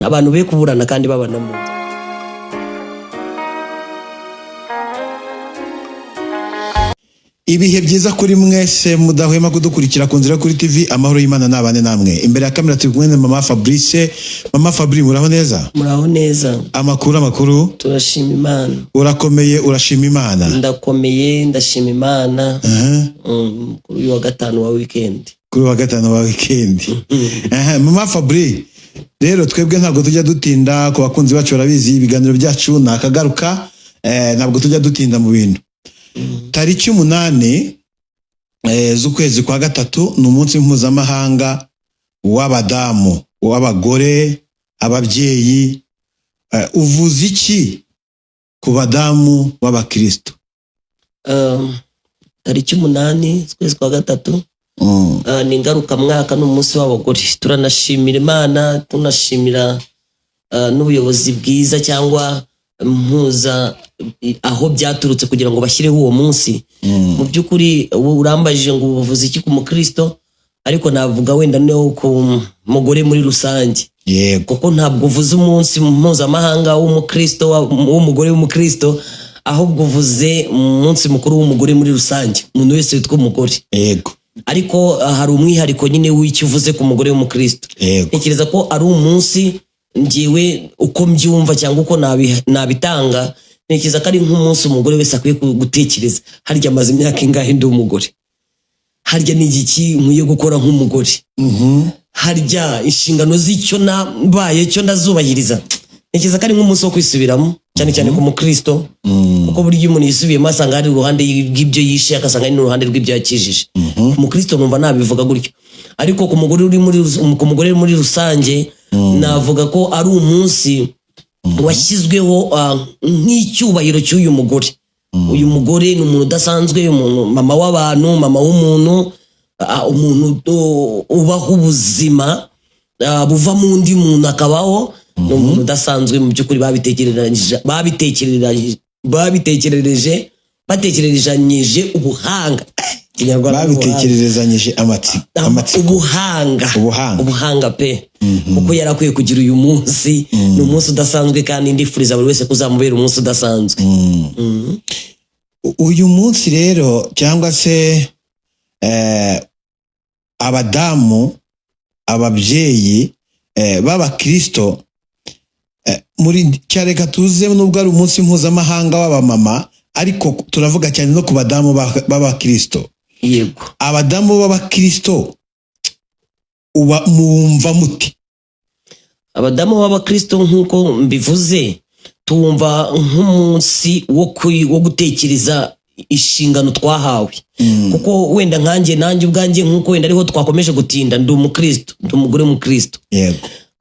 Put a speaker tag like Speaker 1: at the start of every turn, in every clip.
Speaker 1: Abantu be kuburana kandi babana mu nzu.
Speaker 2: Ibihe byiza kuri mwese mudahwema kudukurikira ku nzira kuri TV. Amahoro y'Imana nabane namwe. Imbere ya kamera turi kumwe na Mama Fabrice. Mama Fabrice, muraho neza?
Speaker 1: Muraho neza.
Speaker 2: Amakuru, amakuru?
Speaker 1: Turashima Imana.
Speaker 2: Urakomeye, urashima Imana?
Speaker 1: Ndakomeye, ndashima Imana. Kuri uyu wa gatanu wa weekend.
Speaker 2: Kuri wa gatanu wa weekend. Mama Fabrice, rero twebwe ntabwo tujya dutinda ku bakunzi bacu, barabizi ibiganiro byacu ni akagaruka, ntabwo tujya dutinda mu bintu. Tariki 8 z'ukwezi kwa gatatu ni umunsi mpuzamahanga w'abadamu, w'abagore, ababyeyi. Uvuze iki ku badamu b'abakristo?
Speaker 1: Tariki 8 z'ukwezi kwa gatatu ni ngarukamwaka, ni umunsi w'abagore. Turanashimira Imana, tunashimira n'ubuyobozi bwiza cyangwa mpuza aho byaturutse kugira ngo bashyireho uwo munsi. Mu by'ukuri ubu urambajije ngo ubuvuzi iki ku mukristo, ariko navuga wenda no ku mugore muri rusange. Kuko ntabwo uvuze umunsi mpuzamahanga w'umukristo, w'umugore w'umukristo, ahubwo uvuze umunsi mukuru w'umugore muri rusange, umuntu wese witwa umugore. Ariko hari umwihariko nyine w'icyo uvuze ku mugore w'umukristo. Ntekereza ko ari umunsi, ngewe uko mbyumva cyangwa uko nabitanga, ntekereza ko ari nk'umunsi umugore wese akwiye gutekereza: harya amaze imyaka ingahe ndi umugore? Harya ni igiki nkwiye gukora nk'umugore? Harya inshingano z'icyo nabaye cyo ndazubahiriza? Ntekereza ko ari nk'umunsi wo kwisubiramo, cyane cyane ku mukristo, kuko burya iyo umuntu yisubiyemo asanga hari uruhande rw'ibyo yishe, agasanga hari n'uruhande rw'ibyo yakijije. Ku mukristo numva nabivuga gutyo, ariko ku mugore muri rusange navuga ko ari umunsi washyizweho nk'icyubahiro cy'uyu mugore. Uyu mugore ni umuntu udasanzwe, umuntu mama w'abantu, mama w'umuntu, umuntu ubaho ubuzima buva mu undi muntu akabaho. Ni umuntu udasanzwe mu by'ukuri. Babitekerereje batekererejanyije ubuhanga. Ikinyarwanda ni ubuhanga.
Speaker 2: Babitekererezanyije amatsiko.
Speaker 1: Ubuhanga.
Speaker 2: Ubuhanga.
Speaker 1: Ubuhanga pe, kuko yari akwiye kugira uyu munsi. Ni umunsi udasanzwe, kandi ndifuriza buri wese kuzamubera umunsi udasanzwe.
Speaker 2: Uyu munsi rero, cyangwa se abadamu, ababyeyi b'abakristo, muri cyareka tuze, nubwo ari umunsi mpuzamahanga w'abamama, ariko turavuga cyane no ku badamu b'abakristo. Abadamu b'abakristo uba mwumva muti?
Speaker 1: Abadamu b'abakristo, nk'uko mbivuze, tuwumva nk'umunsi wo gutekereza inshingano twahawe, kuko wenda nkanjye, nanjye ubwanjye, nk'uko wenda ariho twakomeje gutinda, ndi umukristo, ndi umugore w'umukristo.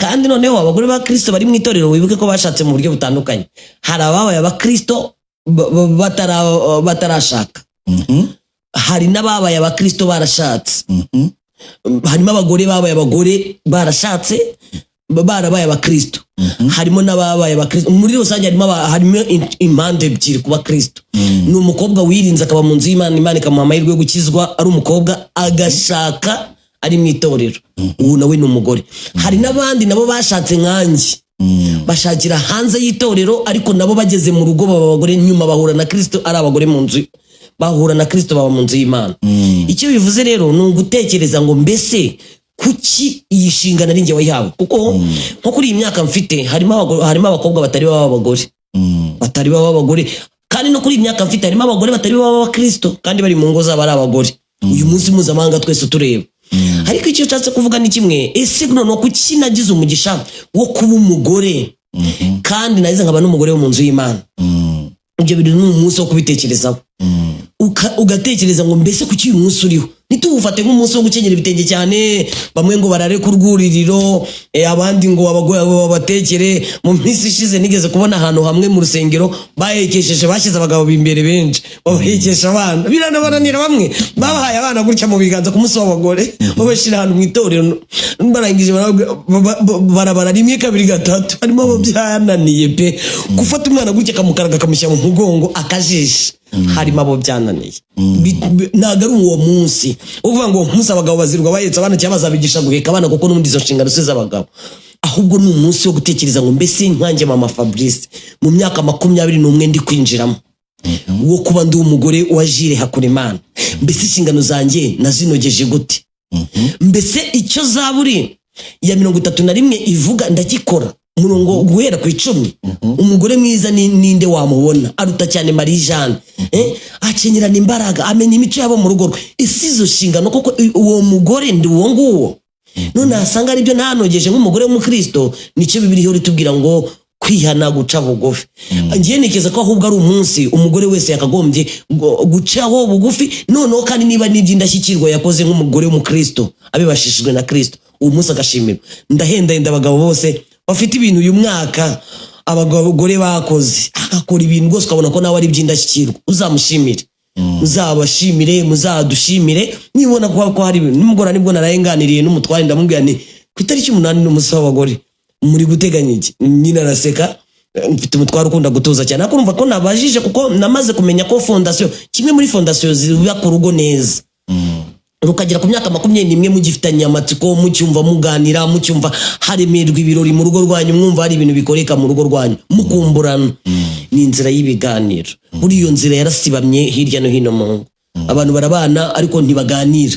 Speaker 1: Kandi noneho abagore ba Kristo bari mu itorero, wibuke ko bashatse mu buryo butandukanye. Hari ababaye abakristo batarashaka, hari n'ababaye abakristo barashatse. Harimo abagore babaye abagore barashatse, barabaye abakristo, harimo n'ababaye abakristo muri rusange. Harimo impande ebyiri ku bakristo. Ni umukobwa wirinze akaba mu nzu y'Imana, Imana ikamuha amahirwe yo gukizwa ari umukobwa, agashaka ari mu itorero, ubu nawe ni umugore. Hari n'abandi nabo bashatse nkanjye, bashakira hanze y'itorero, ariko nabo bageze mu rugo baba abagore. Nyuma bahura na Kristo ari abagore mu nzu, bahura na Kristo baba mu nzu y'Imana. Icyo bivuze rero ni ugutekereza ngo mbese kuki iyi nshingano ari njye wayihawe? Kuko nko kuri iyi myaka mfite harimo abakobwa batari baba abagore, batari baba abagore, kandi no kuri iyi myaka mfite harimo abagore batari baba abakristo kandi bari mu ngo zabo ari abagore. Uyu munsi mpuzamahanga twese tureba, ariko icyo nshatse kuvuga ni kimwe: ese noneho kuki nagize umugisha wo kuba umugore, kandi nagize nkaba n'umugore wo mu nzu y'Imana? Ibyo bintu ni umunsi wo kubitekerezaho. Ugatekereza ngo mbese kuki uyu munsi uriho? Ntituwufate nk'umunsi wo gukenyera ibitenge cyane, bamwe ngo barare ku rwuririro, abandi ngo abagore babatekere. Mu minsi ishize nigeze kubona ahantu hamwe mu rusengero bahekesheje, bashyize abagabo imbere benshi, babahekesha abana, biranabananira. Bamwe babahaye abana gutya mu biganza ku munsi w'abagore, babashyira ahantu mu itorero, barangije barabara rimwe, kabiri, gatatu. Harimo abo byananiye pe, gufata umwana gutya akamukaraga, akamushyira mu mugongo, akajisha. Harimo abo byananiye. Ntabwo ari uwo munsi uvuga ngo uwo munsi abagabo bazirwa bahetse abana cyangwa bazabigisha guheka abana, kuko n'ubundi izo nshingano si iz'abagabo. Ahubwo ni umunsi wo gutekereza ngo: mbese nkanjye mama Fabrice, mu myaka 21 ndi kwinjiramo wo kuba ndi umugore wa Jire Hakurimana, mbese inshingano zanjye nazinogeje gute? Mbese icyo Zaburi ya 31 ivuga ndagikora? Umurongo guhera ku 10: "Umugore mwiza ni ninde wamubona? Aruta cyane Marie Jeanne. Akenyerana imbaraga, amenya imico yabo mu rugo rwe." Ese izo nshingano koko uwo mugore ndi uwo nguwo? None asanga aribyo ntanogeje nk'umugore w'umukristo. Nicyo Bibiliya ihora itubwira ngo kwihana, guca bugufi. Ngiye ntekereza ko ahubwo ari umunsi umugore wese yakagombye gucaho bugufi. Noneho kandi niba n'iby'indashyikirwa yakoze nk'umugore w'umukristo abibashishijwe na Kristo, uwo munsi agashimirwa. Ndahendahenda abagabo bose bafite ibintu uyu mwaka abagore bakoze, agakora ibintu rwose ukabona ko nawe ari iby'indashyikirwa, uzamushimire, muzabashimire, muzadushimire. Nibona ko hari ibintu. Nimugoroba nibwo naraye nganiriye n'umutware, ndamubwira nti: "Ku itariki 8 ni umunsi w'abagore, muri guteganya iki?" Nyine araseka. Mfite umutware ukunda gutuza cyane, ariko urumva ko nabajije, kuko namaze kumenya ko fondation, kimwe muri fondation zubaka urugo neza rukagera ku myaka 21 mugifitanye amatsiko, mucyumva muganira, mucyumva haremerwa ibirori mu rugo rwanyu, mwumva hari ibintu bikoreka mu rugo rwanyu, mukumburana, ni inzira y'ibiganiro. Muri iyo nzira yarasibamye hirya no hino mu ngo. Abantu barabana ariko ntibaganira.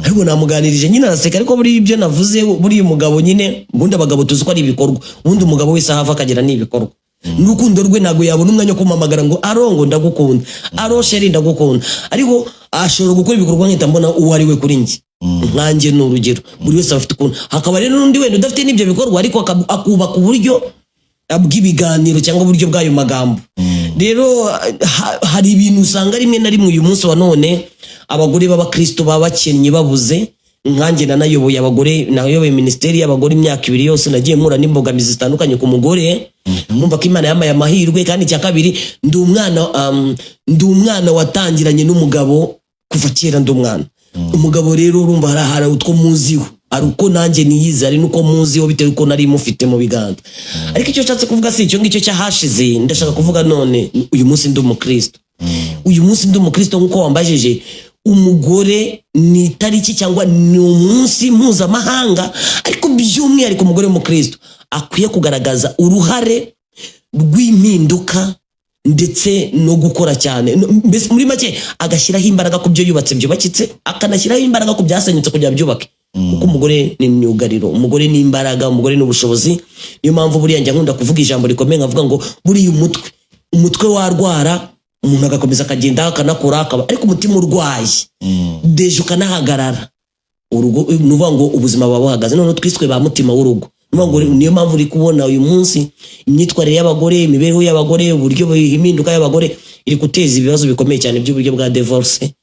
Speaker 1: Ariko namuganirije nyine araseka. Ariko buriya ibyo navuze, buriya umugabo nyine, ubundi abagabo tuzi ko ari ibikorwa. Ubundi umugabo wese aho ava akagera ni ibikorwa n'urukundo rwe. Ntabwo yabona umwanya wo kumpamagara ngo: "Allô," ngo "ndagukunda," "Allô chéri, ndagukunda." Ariko ashobora gukora ibikorwa nkahita mbona uwo ari we kuri njye. Nkanjye ni urugero, buri wese aba afite ukuntu. Hakaba rero n'undi wenda udafite n'ibyo bikorwa, ariko akubaka uburyo bw'ibiganiro cyangwa uburyo bw'ayo magambo. Rero hari ibintu usanga rimwe na rimwe uyu munsi wa none abagore b'abakristo baba bakennye, babuze. Nkanjye nanayoboye abagore, nayoboye minisiteri y'abagore imyaka 2 yose. Nagiye mpura n'imbogamizi zitandukanye ku mugore. Numva ko Imana yampaye amahirwe. Kandi icya kabiri, ndi umwana watangiranye n'umugabo kuva kera, ndi umwana. Umugabo rero urumva hari utwo muziho, hari uko nanjye niyizi, hari n'uko muziho bitewe uko nari mufite mu biganza. Ariko icyo nshatse kuvuga si icyo ngicyo cyahashize. Ndashaka kuvuga none uyu munsi ndi umukristo. Uyu munsi ndi umukristo. Nk'uko wambajije, umugore ni itariki cyangwa ni umunsi mpuzamahanga, ariko by'umwihariko umugore w'umukristo akwiye kugaragaza uruhare rw'impinduka ndetse no gukora cyane. Mbese muri make agashyiraho imbaraga ku byo yubatse byubakitse, akanashyiraho imbaraga ku byasenyutse kugira byubake, kuko umugore ni imyugariro, umugore ni imbaraga, umugore ni ubushobozi. Niyo mpamvu buriya njya nkunda kuvuga ijambo rikomeye, nkavuga ngo buriya umutwe warwara, umuntu agakomeza akagenda akanakora akaba, ariko umutima urwaye déjà ukanahagarara, urugo ni ukuvuga ngo ubuzima buba buhagaze. Noneho twiswe ba mutima w'urugo. Ni ukuvuga ngo niyo mpamvu uri kubona uyu munsi imyitwarire y'abagore, imibereho y'abagore, uburyo impinduka y'abagore iri guteza ibibazo bikomeye cyane by'uburyo bwa divorce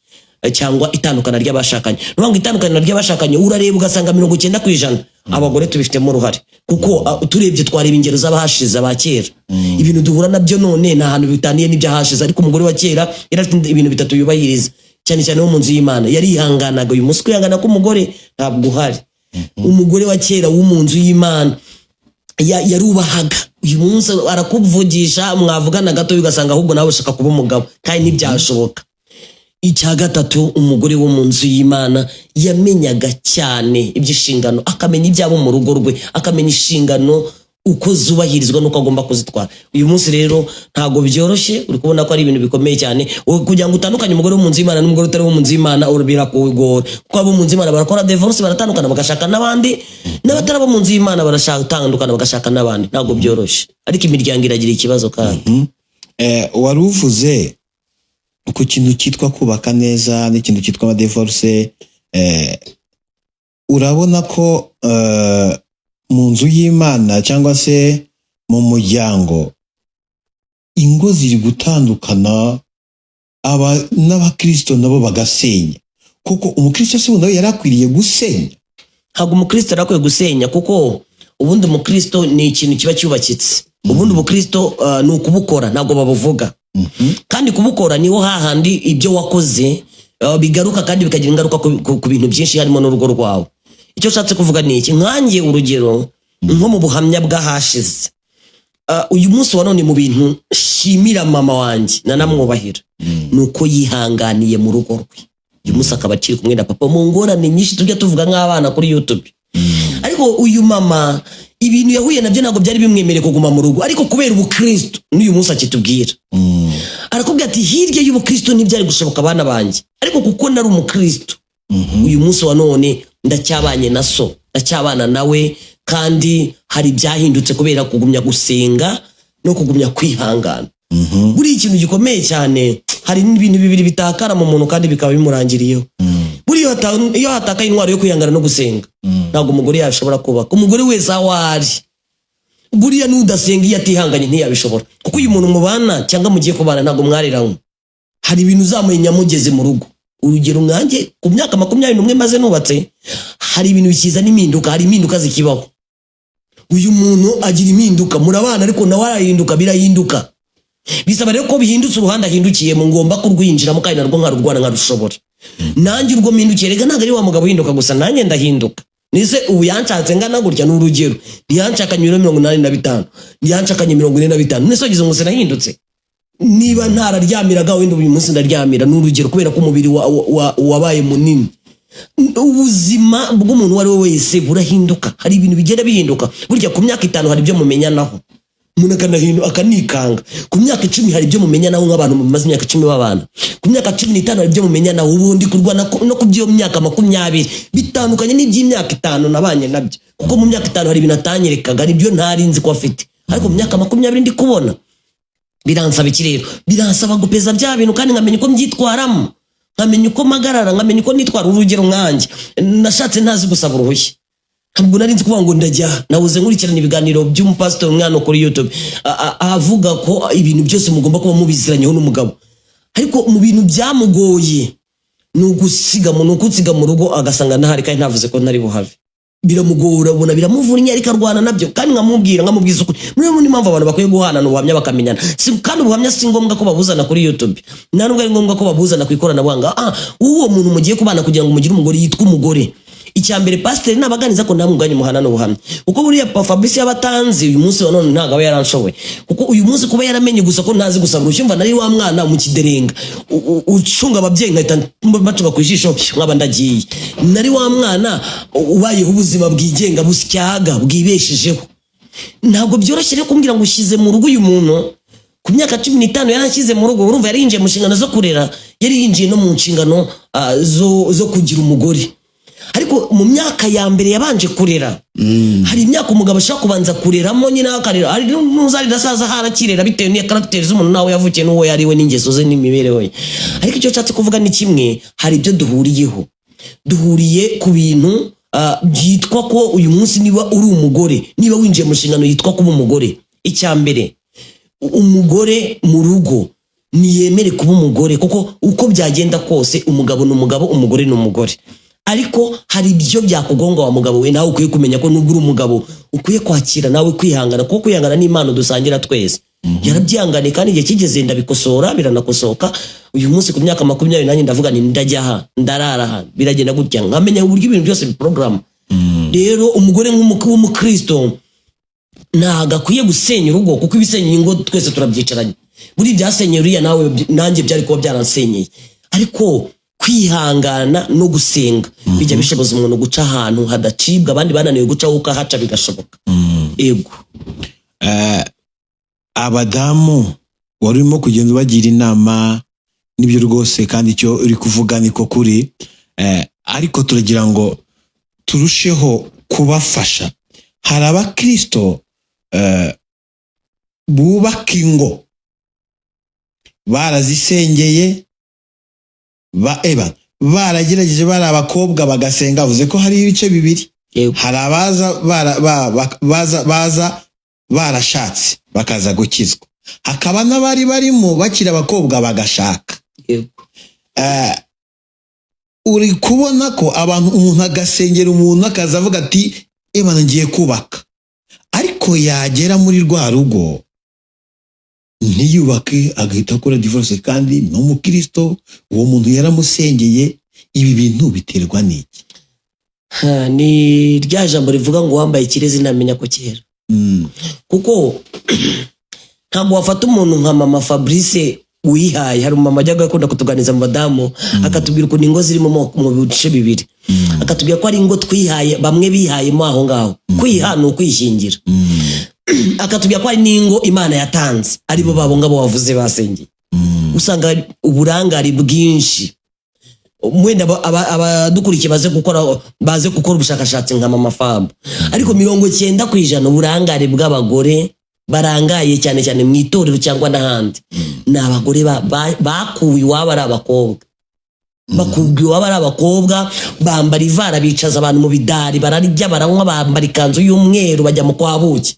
Speaker 1: cyangwa itandukana ry'abashakanye. Ni ukuvuga ngo itandukana ry'abashakanye urareba ugasanga 90% abagore tubifitemo uruhare, kuko turebye twareba ingero z'abahashize, aba kera. Ibintu duhura nabyo none nta hantu bitaniye n'ibyahashize. Ariko umugore wa kera yari afite ibintu bitatu yubahiriza cyane cyane wo mu nzu y'Imana: yarihanganaga. Uyu munsi kwihangana k'umugore ntabwo uhari. Umugore wa kera wo mu nzu y'Imana yarubahaga. Uyu munsi arakuvugisha, mwavugana gato ugasanga ahubwo nawe ushaka kuba umugabo kandi ntibyashoboka. Icya gatatu, umugore wo mu nzu y'Imana yamenyaga cyane iby'inshingano, akamenya ibyabo mu rugo rwe, akamenya inshingano uko zubahirizwa n'uko agomba kuzitwara. Uyu munsi rero ntabwo byoroshye, uri kubona ko ari ibintu bikomeye cyane. Wowe kugira ngo utandukanye umugore wo mu nzu y'Imana n'umugore utari wo mu nzu y'Imana birakugora, kuko abo mu nzu y'Imana barakora divorce, baratandukana bagashaka n'abandi, n'abatari abo mu nzu y'Imana baratandukana bagashaka n'abandi. Ntabwo byoroshye, ariko imiryango iragira ikibazo kandi.
Speaker 2: Wari uvuze ku kintu cyitwa kubaka neza n'ikintu cyitwa amadivorce. Urabona ko mu nzu y'Imana cyangwa se mu muryango ingo ziri gutandukana, aba n'abakristo nabo bagasenya. Kuko umukristo se nawe yari akwiriye gusenya?
Speaker 1: Ntabwo umukristo yari akwiye gusenya, kuko ubundi umukristo ni ikintu kiba cyubakitse. Ubundi ubukristo ni ukubukora, ntabwo babuvuga. Kandi kubukora niho hahandi ibyo wakoze bigaruka kandi bikagira ingaruka ku bintu byinshi, harimo n'urugo rwawe. Icyo nshatse kuvuga ni iki? Nkanjye urugero, nko mu buhamya bw'ahashize, uyu munsi wa none mu bintu nshimira mama wanjye nanamwubahira ni uko yihanganiye mu rugo rwe, uyu munsi akaba akiri kumwe na papa mu ngorane nyinshi tujya tuvuga nk'abana kuri YouTube. Ariko uyu mama, ibintu yahuye nabyo ntabwo byari bimwemereye kuguma mu rugo, ariko kubera ubukristo n'uyu munsi akitubwira, arakubwira ati: "Hirya y'ubukristo ntibyari gushoboka, abana banjye, ariko kuko nari umukristo, uyu munsi wa none ndacyabanye na so, ndacyabana nawe, kandi hari ibyahindutse kubera kugumya gusenga no kugumya kwihangana." Buriya ikintu gikomeye cyane, hari n'ibintu bibiri bitakara mu muntu kandi bikaba bimurangiriyeho. Buriya iyo hatakaye intwaro yo kwihangana no gusenga, ntabwo umugore yashobora kubaka. Umugore wese aho ari, buriya n'udasenga, iyo atihanganye ntiyabishobora, kuko uyu muntu mubana cyangwa mugiye kubana ntabwo mwariranywe. Hari ibintu uzamenya mugeze mu rugo. Urugero, nkanjye ku myaka 21 maze nubatse, hari ibintu bikiza n'impinduka, hari impinduka zikibaho. Uyu muntu agira impinduka, murabana ariko nawe arahinduka, birahinduka. Bisaba rero ko bihindutse uruhande ahindukiyemo ngomba kurwinjiramo kandi narwo nkarurwana, nkarushobora. Nanjye urwo mpindukiye rega ntabwo ari wa mugabo uhinduka gusa, nanjye ndahinduka. Nise ubu yanshatse ngana gutya, ni urugero, ntiyanshakanye ibiro 85, ntiyanshakanye 45. Nese wagize ngo sinahindutse? Niba ntararyamiraga, wenda uyu munsi ndaryamira, ni urugero, kubera ko umubiri wabaye munini. Ubuzima bw'umuntu uwo ari we wese burahinduka, hari ibintu bigenda bihinduka. Burya ku myaka 5 hari ibyo mumenyanaho, umuntu akanikanga. Ku myaka 10 hari ibyo mumenyanaho nk'abantu bamaze imyaka 10 babana. Ku myaka 15 hari ibyo mumenyanaho. Ubundi kurwana no ku by'iyo myaka 20 bitandukanye n'iby'imyaka 5 nabanye nabyo, kuko mu myaka 5 hari ibintu atanyerekaga, nibyo ntari nzi ko afite, ariko mu myaka 20 ndi kubona. Biransaba iki rero? Biransaba gupeza bya bintu kandi nkamenya uko mbyitwaramo, nkamenya uko mpagarara, nkamenya uko nitwara. Urugero, nkanjye nashatse ntazi gusaba uruhushya, ntabwo nari nzi kuvuga ngo ndajya. Nahoze nkurikirana ibiganiro by'umupasitori umwana kuri YouTube, avuga ko ibintu byose mugomba kuba mubiziranyeho n'umugabo, ariko mu bintu byamugoye ni ugusiga mu rugo agasanga ntahari kandi ntavuze ko ntari buhave. Biramugora, ubona biramuvunnye, ariko arwana nabyo. Kandi nkamubwira, nkamubwiza ukuri. Muri iyo mpamvu abantu bakwiye guhanana ubuhamya bakamenyana. Kandi ubuhamya si ngombwa ko babuzana kuri YouTube, nta nubwo ari ngombwa ko babuzana ku ikoranabuhanga. Uwo muntu mugiye kubana kugira ngo mugire umugore yitwa umugore, icya mbere pasiteri nabaganiza ko namwe ubwanyu muhanana ubuhamya, kuko buriya pa Fabrice yaba atanzi uyu munsi wa none ntabwo aba yaranshoboye, kuko uyu munsi kuba yaramenye gusa ko ntazi gusaba uruhushya, mva nari wa mwana mu kiderenga ucunga ababyeyi, nkahita bacunga ku ijisho nkaba ndagiye. Nari wa mwana ubayeho ubuzima bwigenga, busyaga, bwibeshejeho. Ntabwo byoroshye rero kumbwira ngo ushyize mu rugo uyu muntu. Ku myaka 15 yaranshyize mu rugo, urumva yari yinjiye mu nshingano zo kurera, yari yinjiye no mu nshingano zo kugira umugore. Ariko mu myaka ya mbere yabanje kurera. Hari imyaka umugabo ashobora kubanza kureramo nyine, akarera, hari n'uzarira asaza harakirera, bitewe n'iyo caractère z'umuntu nawe yavukiye n'uwo yariwe n'ingeso ze n'imibereho ye. Ariko icyo nshatse kuvuga ni kimwe: hari ibyo duhuriyeho, duhuriye ku bintu byitwa ko uyu munsi niba uri umugore, niba winjiye mu nshingano yitwa kuba umugore, icya mbere, umugore mu rugo ntiyemere kuba umugore, kuko uko byagenda kose umugabo ni umugabo, umugore ni umugore. Ariko hari ibyo byakugonga wa mugabo we, nawe ukwiye kumenya ko nubwo uri umugabo ukwiye kwakira nawe kwihangana, kuko kwihangana ni impano dusangira twese. Yarabyihanganiye, kandi igihe kigeze ndabikosora, biranakosoka. Uyu munsi ku myaka 20 nanjye ndavuga ni ndajya aha, ndarara aha, biragenda gutya, nkamenya uburyo ibintu byose biporogaramu. Rero umugore w'umukristo ntabwo akwiye gusenya urugo, kuko ibisenya ingo twese turabyicaranye. Buri byasenyeye uriya, nawe nanjye byari kuba byaransenyeye. Ariko kwihangana no gusenga bijya bishoboza umuntu guca ahantu hadacibwa, abandi bananiwe guca, ukahaca bigashoboka. Ego.
Speaker 2: Abadamu wari urimo kugenda ubagira inama, nibyo rwose, kandi icyo uri kuvuga niko kuri. Ariko turagira ngo turusheho kubafasha. Hari abakristo bubaka ingo barazisengeye, ba eba baragerageje, bari abakobwa bagasenga. Avuze ko hari ibice bibiri. Hari abaza baza barashatse bakaza gukizwa, hakaba n'abari barimo bakiri abakobwa bagashaka. Uri kubona ko abantu, umuntu agasengera, umuntu akaza avuga ati: "Ebana, ngiye kubaka," ariko yagera muri rwa rugo ntiyubake, agahita akora divorce, kandi ni umukristo, uwo muntu yaramusengeye. Ibi bintu biterwa n'iki?
Speaker 1: Ha, ni rya jambo rivuga ngo wambaye ikirezi ntamenya ko kera. Kuko ntabwo wafata umuntu nka mama Fabrice. wihaye. Hari umumama ajyaga akunda kutuganiriza mu badamu, akatubwira ukuntu ingo ziri mu bice bibiri, akatubwira ko ari ingo twihaye, bamwe bihayemo aho ngaho. Kwiha ni ukwishingira. Akatubwira ko hari n'ingo Imana yatanze, aribo babo ngabo wavuze basengeye. Usanga uburangare bwinshi. Wenda abadukurikiye baze gukora ubushakashatsi nka Mama Fabu, ariko 90% uburangare bw'abagore barangaye cyane cyane mu itorero cyangwa n'ahandi ni abagore bakuwe iwabo ari abakobwa. Bakubwa iwabo ari abakobwa, bambara ivara, bicaza abantu mu bidari, bararya, baranywa, bambara ikanzu y'umweru, bajya mu kwa buki.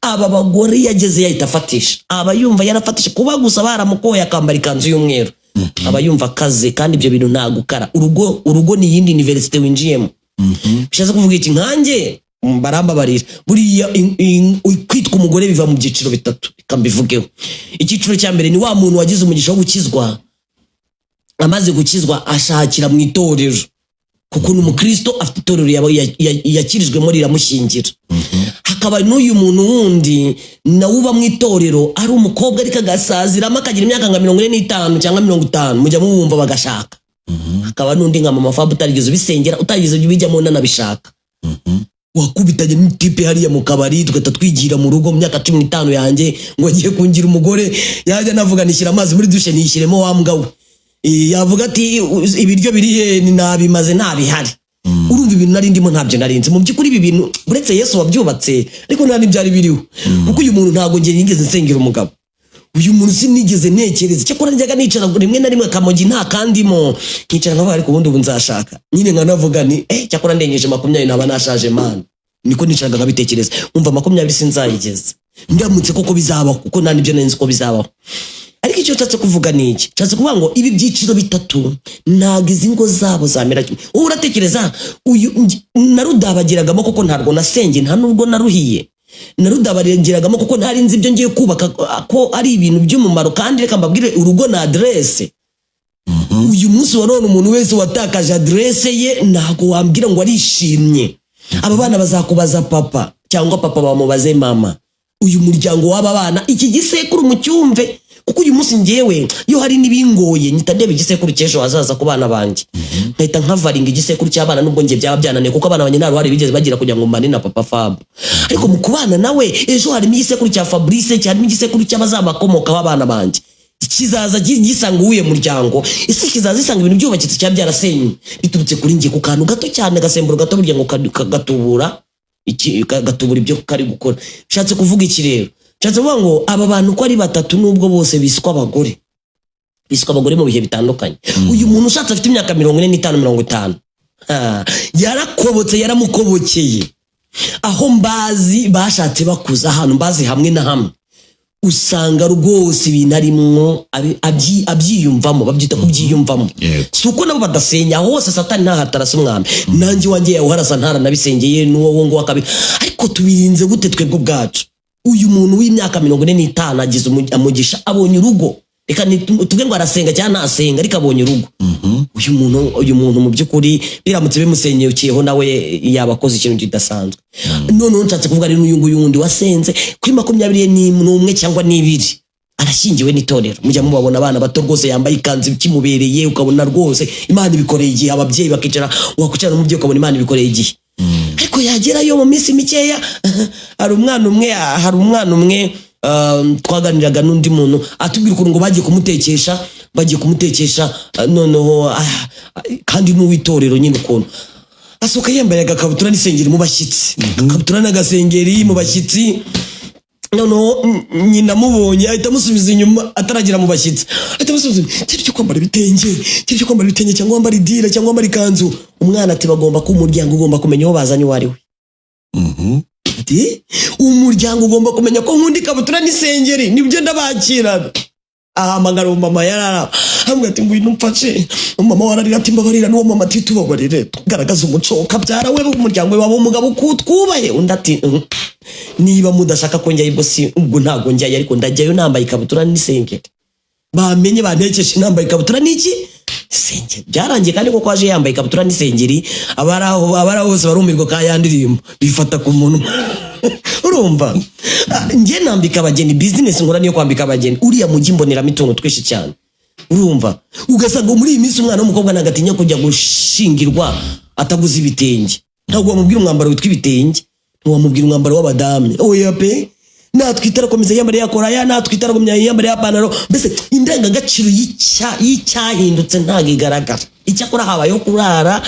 Speaker 1: Aba bagore iyo ageze yahita afatisha, aba yumva yarafatisha. Kuba gusa baramukoye akambara ikanzu y'umweru, aba yumva akaze. Kandi ibyo bintu nta gukara. Urugo ni iyindi université winjiyemo. Bishatse kuvuga iki? Nkanjye barambabarira, buriya kwitwa umugore biva mu byiciro bitatu. Reka mbivugeho. Icyiciro cya mbere ni wa muntu wagize umugisha wo gukizwa. Amaze gukizwa ashakira mu itorero, kuko ni umukristo, afite itorero yakirijwemo riramushyingira. Hakaba n'uyu muntu wundi nawe uba mu itorero ari umukobwa, ariko agasaziramo, akagira imyaka nka 45 cyangwa 50, mujya mubumva bagashaka. Hakaba n'undi nka Mama Fabu utarigeze ubisengera, utarigeze ubijyamo, unanabishaka, wakubitanye n'itipe hariya mu kabari, tugahita twigira mu rugo mu myaka 15 yanjye, ngo agiye kungira umugore. Yajya navuga nishyira amazi muri douche niyishyiremo wa mbwa we. Yavuga ati ibiryo biri he? Ni nabimaze, ntabihari. Urumva ibintu nari ndimo ntabyo narinzi mu by'ukuri. Ibi bintu uretse Yesu wabyubatse, ariko nta n'ibyari biriho, kuko uyu muntu ntabwo njye nigeze nsengera umugabo. Uyu muntu sinigeze ntekereza. Cyakora njyaga nicara rimwe na rimwe, akamogi nta kandimo, nkicara nkavuga: ariko ubundi ubu nzashaka nyine? Nkanavuga ni cyakora ndengeje 20 naba nashaje man. Niko nicaraga nkabitekereza, nkumva 20 sinzayigeza ndamutse koko bizabaho, kuko nta nibyo nari nzi ko bizabaho. Ariko icyo nshatse kuvuga ni iki? Nshatse kuvuga ngo ibi byiciro bitatu ntabwo izi ngo zabo zamera kimwe. Wowe uratekereza uyu narudabagiragamo, kuko ntabwo nasenge, nta nubwo naruhiye, narudabarengiragamo, kuko ntari nzi ibyo ngiye kubaka ko ari ibintu by'umumaro. Kandi reka mbabwire, urugo ni aderese. Uyu munsi wa none umuntu wese watakaje aderese ye ntabwo wambwira ngo arishimye. Aba bana bazakubaza papa, cyangwa papa bamubaze mama. Uyu muryango w'aba bana, iki gisekuru mucyumve, kuko uyu munsi ngewe iyo hari n'ibingoye nyita ndeba igisekuru cy'ejo hazaza ku bana banjye, nkahita nkavaringa igisekuru cy'abana, nubwo njye byaba byananiye, kuko abana banjye nta ruhare bigeze bagira kugira ngo mbane na Papa Fab. Ariko mu kubana nawe ejo harimo igisekuru cya Fabrice, harimo igisekuru cy'abazabakomokaho. Abana banjye kizaza gisanga uwuye muryango? Ese kizaza gisanga ibintu byubakitse cyangwa byarasenywe biturutse kuri njye, ku kantu gato cyane, agasemburo gato burya ngo gatubura gatubura ibyo kari gukora. Nshatse kuvuga iki rero? Nshatse kuvuga ngo aba bantu uko ari batatu, nubwo bose biswa abagore, biswa abagore mu bihe bitandukanye, uyu muntu ushatse afite imyaka 45, 50, yarakobotse, yaramukobokeye. Aho mbazi bashatse bakuze, ahantu mbazi hamwe na hamwe, usanga rwose ibintu arimwo abyiyumvamo, babyita kubyiyumvamo. Si uko nabo badasenya. Aho hose Satani ntaho atarasa umwambi. Nanjye iwanjye yawuharasa, ntaranabisengeye n'uwo nguwo akabi. Ariko tubirinze gute twebwe ubwacu? Uyu muntu w'imyaka 45 agize umugisha, abonye urugo. Reka tuvuge ngo arasenga cyangwa ntasenga, ariko abonye urugo. Uyu muntu mu by'ukuri biramutse bimusenyukiyeho, nawe yaba akoze ikintu kidasanzwe. Noneho nshatse kuvuga rero n'uyu nguyu wundi wasenze kuri 21 cyangwa n'ibiri, arashyingiwe n'itorero. Mujya mubabona abana bato rwose, yambaye ikanzu ikimubereye, ukabona rwose Imana ibikoreye igihe. Ababyeyi bakicara, wakwicara n'umubyeyi ukabona Imana ibikoreye igihe. Ariko yagerayo mu minsi mikeya, hari umwana umwe twaganiraga n'undi muntu atubwira ukuntu ngo bagiye kumutekesha, noneho kandi n'uw'itorero nyine, ukuntu asohoka yambaye agakabutura n'isengeri mu bashyitsi, agakabutura n'agasengeri mu bashyitsi. Noneho nyina amubonye ahita amusubiza inyuma ataragera mu bashyitsi, ahita amusubiza inyuma: "Cyari cyo kwambara ibitenge, cyari cyo kwambara ibitenge, cyangwa wambara idira, cyangwa wambara ikanzu." Umwana ati: "Bagomba ko umuryango ugomba kumenya uwo bazanye uwo ari we." Ati: "Umuryango ugomba kumenya ko nkunda ikabutura n'isengeri, nibyo ndabakirana." Ahamagara umumama yarara, amubwira ati: "Ngwino umfashe." Umumama wararira ati: "Mbabarira." N'uwo mama ati: "Tubabarire, tugaragaze umuco kabyara we, umuryango we waba umugabo twubahe." Undi ati: Niba mudashaka ko njyayo, ubwo si ubwo ntabwo njyayo, ariko ndajyayo nambaye ikabutura n'isengeri, bamenye bantekeshe nambaye ikabutura n'iki isengeri." Byarangiye kandi koko aje yambaye ikabutura n'isengeri. Abari aho bose barumirwa ka ya ndirimbo bifata ku munwa. Urumva? Ah, njye nambika abageni, business nkora niyo kwambika abageni. Uriya mujyi mboneramo itungo twinshi cyane. Urumva, ugasanga muri iyi minsi umwana w'umukobwa ntabwo atinya kujya gushingirwa ataguze ibitenge. Ntabwo wamubwira umwambaro witwa ibitenge, ntiwamubwira umwambaro w'abadamu, oya pe. Natwita arakomeza yambara yakora ya, natwita arakomeza yambara ya pantaro. Mbese indangagaciro y'icyahindutse ntabwo igaragara. Icyakora habayeho kurara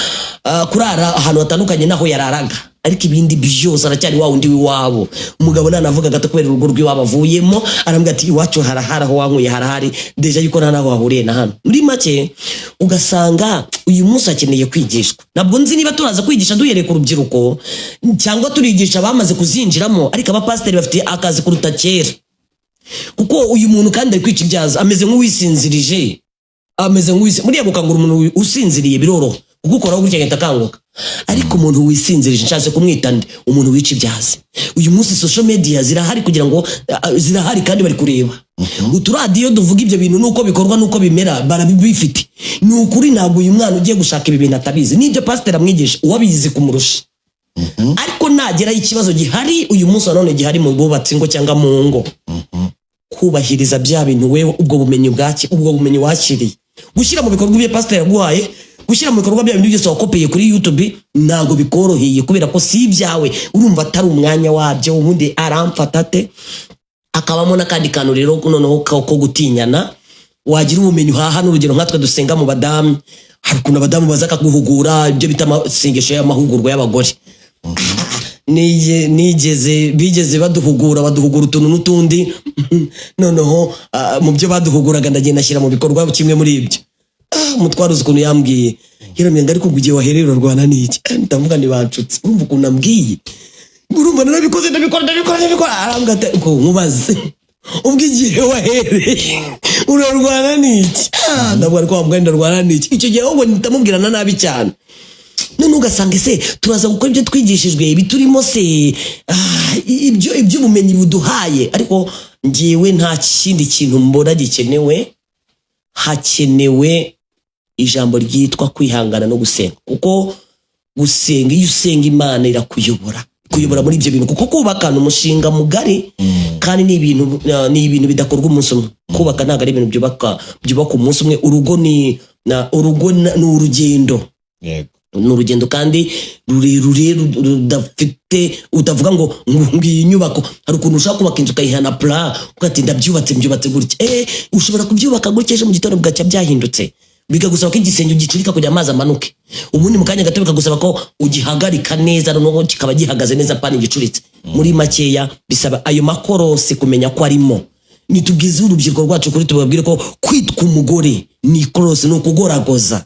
Speaker 1: ahantu hatandukanye n'aho yararaga, ariko ibindi byose aracyari wa wundi w'iwabo. Umugabo nanavuga gato kubera urugo rw'iwabo avuyemo, arambwira ati: "Iwacu harahari, aho wankuye harahari déjà, yuko nta naho hahuriye na hano." Muri make ugasanga uyu munsi akeneye kwigishwa. Ntabwo nzi niba turaza kwigisha duhereye ku rubyiruko cyangwa turigisha abamaze kuzinjiramo, ariko abapasiteri bafite akazi kuruta kera, kuko uyu muntu kandi ari kwica ibyaza, ameze nk'uwisinzirije, ameze nk'uwisi. Muriya gukangura umuntu usinziriye biroroha, kuko ukoraho gutya agahita akanguka, ariko umuntu wisinzirije, nshatse kumwita nde? Umuntu wica ibyazi. Uyu munsi social media zirahari kugira ngo zirahari kandi bari kureba uturadiyo duvuga ibyo bintu nuko bikorwa nuko bimera, barabifite. Ni ukuri, ntabwo uyu mwana ugiye gushaka ibi bintu atabizi n'ibyo pasiteri amwigisha, uwabizi kumurusha. Ariko nageraho ikibazo gihari uyu munsi wa none gihari mu bubatsi ngo cyangwa mu ngo, kubahiriza bya bintu wewe ubwo bumenyi bwaki, ubwo bumenyi wakiriye, gushyira mu bikorwa ibyo pasiteri yaguhaye, gushyira mu bikorwa bya bintu byose wakopeye kuri YouTube, ntabwo bikoroheye kubera ko si ibyawe. Urumva atari umwanya wabyo. Ubundi aramfata ate? Akabamo n'akandi kantu rero noneho ko gutinyana. Wagira ubumenyi uhaha, n'urugero nkatwe dusenga mu badamu, hari ukuntu abadamu baza akaguhugura, ibyo bita amasengesho y'amahugurwa y'abagore. Nigeze bigeze baduhugura, baduhugura utuntu n'utundi. Noneho mu byo baduhuguraga ndagenda ashyira mu bikorwa kimwe muri ibyo. Umutwaro, uzi ukuntu yambwiye? Yarambwiye ngo: "Ariko ngo igihe wahereye urarwana n'iki?" Ndavuga ntibancutse. Urumva ukuntu ambwiye? Urumva narabikoze, ndabikora, ndabikora, ndabikora. Arambwira ati: "Ngo nkubaze, ubwo igihe wahereye urarwana n'iki?" Ndavuga: "Ariko wa mugani, ndarwana n'iki?" Icyo gihe ahubwo ndamubwirana nabi cyane. None ugasanga ese turaza gukora ibyo twigishijwe biturimo se, ibyo iby'ubumenyi buduhaye? Ariko ngewe nta kindi kintu mbona gikenewe. Hakenewe ijambo ryitwa kwihangana no gusenga, kuko gusenga, iyo usenga Imana irakuyobora, kuyobora muri ibyo bintu, kuko kubaka ni umushinga mugari kandi ni ibintu bidakorwa umunsi umwe. Kubaka ntabwo ari ibintu byubaka umunsi umwe. Urugo ni urugendo. Ni urugendo kandi rurerure, rudafite utavuga ngo iyi nyubako. Hari ukuntu ushobora kubaka inzu ukayihana plan, ugati: "Ndabyubatse, mbyubatse gutya." Ushobora kubyubaka gutya, ejo mu gitondo bugacya byahindutse, bikagusaba ko igisenge ugicurika kugira amazi amanuke, ubundi mu kanya gato bikagusaba ko ugihagarika neza, noneho kikaba gihagaze neza pani gicuritse. Muri makeya bisaba ayo makorosi kumenya ko arimo. Nitubwize urubyiruko rwacu kuri, tubabwire ko kwitwa umugore ni ikorosi, ni ukugoragoza.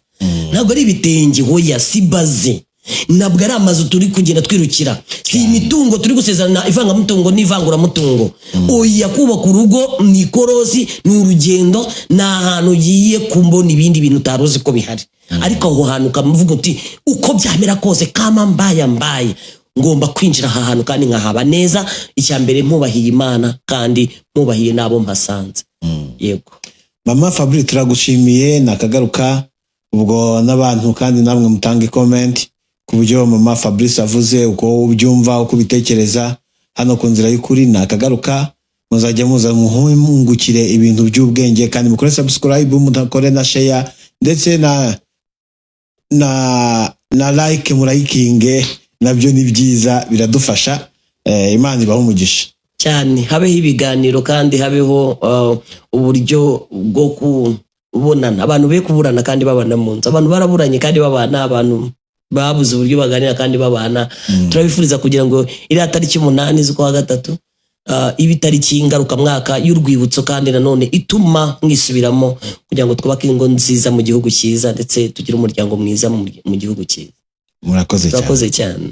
Speaker 1: Ntabwo ari ibitenge, hoya, si baze, ntabwo ari amazu turi kugenda twirukira, si imitungo turi gusezerana, ivangamutungo n'ivanguramutungo, oya. Kubaka urugo ni ikorosi, ni urugendo, ni ahantu ugiye kumbona ibindi bintu utari uzi ko bihari. Ariko aho hantu ukamuvuga uti: "Uko byamera kose, kama mbaya mbaye, ngomba kwinjira aha hantu kandi nkahaba neza." Icya mbere mpubahiye Imana kandi mpubahiye n'abo mpasanze. Yego.
Speaker 2: Mama Fabri, turagushimiye, nakagaruka. Ubwo n'abantu kandi namwe mutange comment ku buryo mama Fabrice avuze, uko ubyumva, uko ubitekereza. Hano ku Nzira y'Ukuri nakagaruka, muzajya muza muhungukire ibintu by'ubwenge, kandi mukore subscribe, mudakore na share, ndetse na like, murayikinge, nabyo ni byiza, biradufasha. Imana ibahe umugisha.
Speaker 1: Cyane. Habeho ibiganiro kandi habeho uburyo bwo kubonana. Abantu be kuburana kandi babana mu nzu. Abantu baraburanye kandi babana, abantu babuze uburyo baganira kandi babana. Turabifuriza kugira ngo iriya tariki 8 z'ukwa gatatu ibe itariki ngarukamwaka y'urwibutso, kandi nanone ituma mwisubiramo kugira ngo twubake ingo nziza mu gihugu cyiza, ndetse tugire umuryango mwiza mu gihugu cyiza.
Speaker 2: Murakoze cyane.
Speaker 1: Turakoze cyane.